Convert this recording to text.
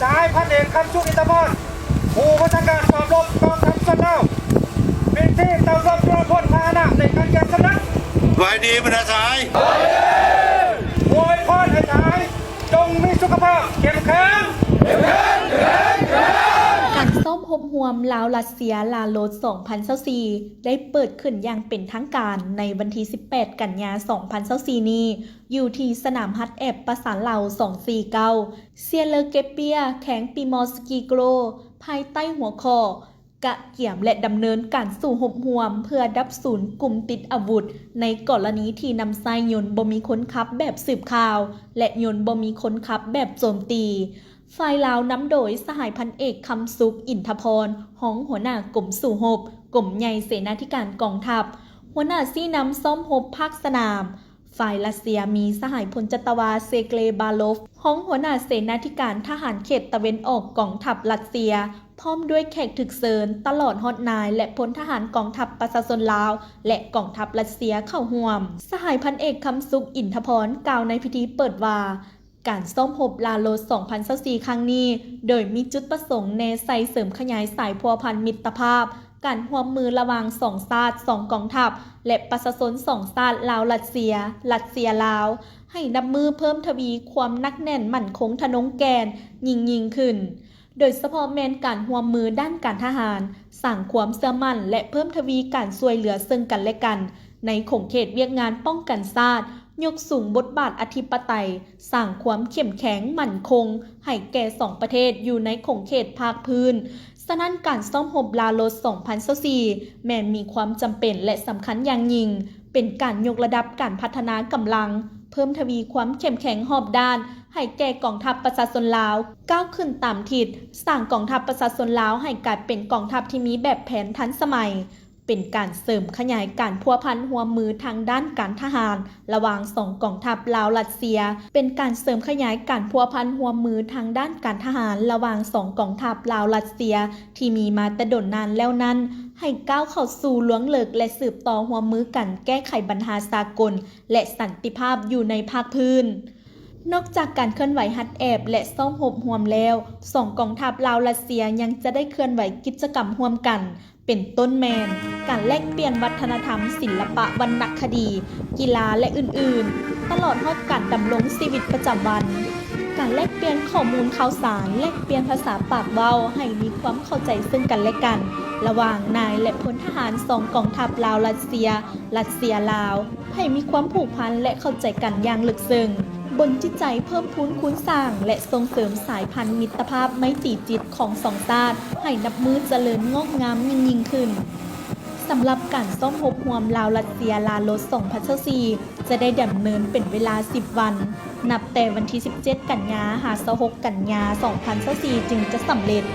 ນາຍພັນເອກ ຄຳສຸກ ອິນທະພອນ ຜູ້ບັນຊາການກອງທັບລບກອງທັບຊົນລາວ ເປັນທີ່ເຈົ້າລວມຈຸລະພົນພາຫະນະໃນການຈັດສຳນັກ. ສະບາຍດີບັນດາສະຫາຍ. ອວຍພອນໃຫ້ສະຫາຍຈົ່ງມີສຸຂະພາບເຂັ້ມແຂງ. ການຊ້ອມຮົບຮ່ວມລາວ-ລັດເຊຍ ລາໂລດ ສອງພັນຊາວສີ່ ໄດ້ເປີດຂຶ້ນຢ່າງເປັນທາງການໃນວັນທີສິບແປດ ກັນຍາ ສອງພັນຊາວສີ່ນີ້ ຢູ່ທີ່ສະໜາມຫັດແອບປະສານລາວ ສອງສີ່ເກົ້າ ເຊຍເລີເກັບເບຍ ແຂວງປີມໍສະກີໂກໂລ ພາຍໃຕ້ຫົວຂໍ້ ກະກຽມ ແລະ ດຳເນີນການສູ້ຮົບຮ່ວມເພື່ອດັບສູນກຸ່ມຕິດອາວຸດ ໃນກໍລະນີທີ່ນຳໃຊ້ຍົນບໍ່ມີຄົນຂັບແບບສືບຂ່າວ ແລະ ຍົນບໍ່ມີຄົນຂັບແບບໂຈມຕີ. ຝ່າຍລາວນຳໂດຍສະຫາຍພັນເອກ ຄຳສຸກ ອິນທະພອນ ຮອງຫົວໜ້າກົມສູ້ຮົບ ກົມໃຫຍ່ເສນາທິການກອງທັບ, ຫົວໜ້າຊີ້ນຳຊ້ອມຮົບພາກສະໜາມ. ຝ່າຍລັດເຊຍມີສະຫາຍພົນຈັດຕະວາ ເຊເກເລ ບາໂລຟ ຮອງຫົວໜ້າເສນາທິການທະຫານເຂດຕາເວັນອອກກອງທັບລັດເຊຍ ພ້ອມດ້ວຍແຂກຖືກເຊີນ ຕະຫຼອດຮອດນາຍ ແລະ ພົນທະຫານກອງທັບປະຊາຊົນລາວ ແລະ ກອງທັບລັດເຊຍເຂົ້າຮ່ວມ. ສະຫາຍພັນເອກ ຄຳສຸກ ອິນທະພອນ ກ່າວໃນພິທີເປີດວ່າ ການຊ້ອມຮົບລາໂລດ ສອງພັນຊາວສີ່ ຄັ້ງນີ້ ໂດຍມີຈຸດປະສົງແນໃສ່ເສີມຂະຫຍາຍສາຍພົວພັນມິດຕະພາບ ການຮ່ວມມືລະຫວ່າງສອງຊາດ ສອງກອງທັບ ແລະ ປະຊາຊົນສອງຊາດ ລາວ-ລັດເຊຍ, ລັດເຊຍ-ລາວ ໃຫ້ນັບມື້ເພີ່ມທະວີຄວາມໜັກແໜ້ນໝັ້ນຄົງທະນົງແກ່ນຍິ່ງໆຂຶ້ນ, ໂດຍສະເພາະແມ່ນການຮ່ວມມືດ້ານການທະຫານ, ສ້າງຄວາມເຊື່ອໝັ້ນ ແລະ ເພີ່ມທະວີການຊ່ວຍເຫຼືອເຊິ່ງກັນແລະກັນ ໃນຂົງເຂດວຽກງານປ້ອງກັນຊາດ, ຍົກສູງບົດບາດອະທິປະໄຕ, ສ້າງຄວາມເຂັ້ມແຂງໝັ້ນຄົງໃຫ້ແກ່ສອງປະເທດຢູ່ໃນຂົງເຂດພາກພື້ນ. ສະນັ້ນ ການຊ້ອມຮົບລາໂລດ ສອງພັນຊາວສີ່ ແມ່ນມີຄວາມຈຳເປັນ ແລະ ສຳຄັນຢ່າງຍິ່ງ, ເປັນການຍົກລະດັບການພັດທະນາກຳລັງ, ເພີ່ມທະວີຄວາມເຂັ້ມແຂງຮອບດ້ານໃຫ້ແກ່ກອງທັບປະຊາຊົນລາວ, ກ້າວຂຶ້ນຕາມທິດ, ສ້າງກອງທັບປະຊາຊົນລາວໃຫ້ກາຍເປັນກອງທັບທີ່ມີແບບແຜນທັນສະໄໝ, ເປັນການເສີມຂະຫຍາຍການພົວພັນຮ່ວມມືທາງດ້ານການທະຫານ ລະຫວ່າງສອງກອງທັບລາວ-ລັດເຊຍ, ເປັນການເສີມຂະຫຍາຍການພົວພັນຮ່ວມມືທາງດ້ານການທະຫານ ລະຫວ່າງສອງກອງທັບລາວ-ລັດເຊຍ ທີ່ມີມາແຕ່ດົນນານແລ້ວນັ້ນ ໃຫ້ກ້າວເຂົ້າສູ່ລວງເລິກ ແລະ ສືບຕໍ່ຮ່ວມມືກັນແກ້ໄຂບັນຫາສາກົນ ແລະ ສັນຕິພາບຢູ່ໃນພາກພື້ນ. ນອກຈາກການເຄື່ອນໄຫວຫັດແອບ ແລະ ຊ້ອມຮົບຮ່ວມແລ້ວ, ສອງກອງທັບລາວ-ລັດເຊຍ ຍັງຈະໄດ້ເຄື່ອນໄຫວກິດຈະກຳຮ່ວມກັນ ເປັນຕົ້ນແມ່ນ ການແລກປ່ຽນວັດທະນະທຳ, ສິນລະປະ, ວັນນະຄະດີ, ກິລາ ແລະ ອື່ນໆ, ຕະຫຼອດຮອດການດຳລົງຊີວິດປະຈຳວັນ, ການແລກປ່ຽນຂໍ້ມູນຂ່າວສານ, ແລກປ່ຽນພາສາປາກເວົ້າໃຫ້ມີຄວາມເຂົ້າໃຈເຊິ່ງກັນແລະກັນ ລະຫວ່າງນາຍ ແລະ ພົນທະຫານສອງກອງທັບລາວ-ລັດເຊຍ, ລັດເຊຍ-ລາວ ໃຫ້ມີຄວາມຜູກພັນ ແລະ ເຂົ້າໃຈກັນຢ່າງເລິກເຊິ່ງ, ບົນຈິດໃຈເພີ່ມພູນຄູນສ້າງ ແລະ ສົ່ງເສີມສາຍພັນມິດຕະພາບໄມຕີຈິດຂອງສອງຊາດ ໃຫ້ນັບມື້ຈະເລີນງອກງາມຍິ່ງໆຂຶ້ນ. ສຳລັບການຊ້ອມຮົບຮ່ວມລາວ-ລັດເຊຍ ລາໂລດ ສອງພັນຊາວສີ່ ຈະໄດ້ດຳເນີນເປັນເວລາສິບວັນ, ນັບແຕ່ວັນທີສິບເຈັດ ກັນຍາ ຫາ ຊາວຫົກ ກັນຍາ ສອງພັນຊາວສີ່ ຈຶ່ງຈະສຳເລັດ.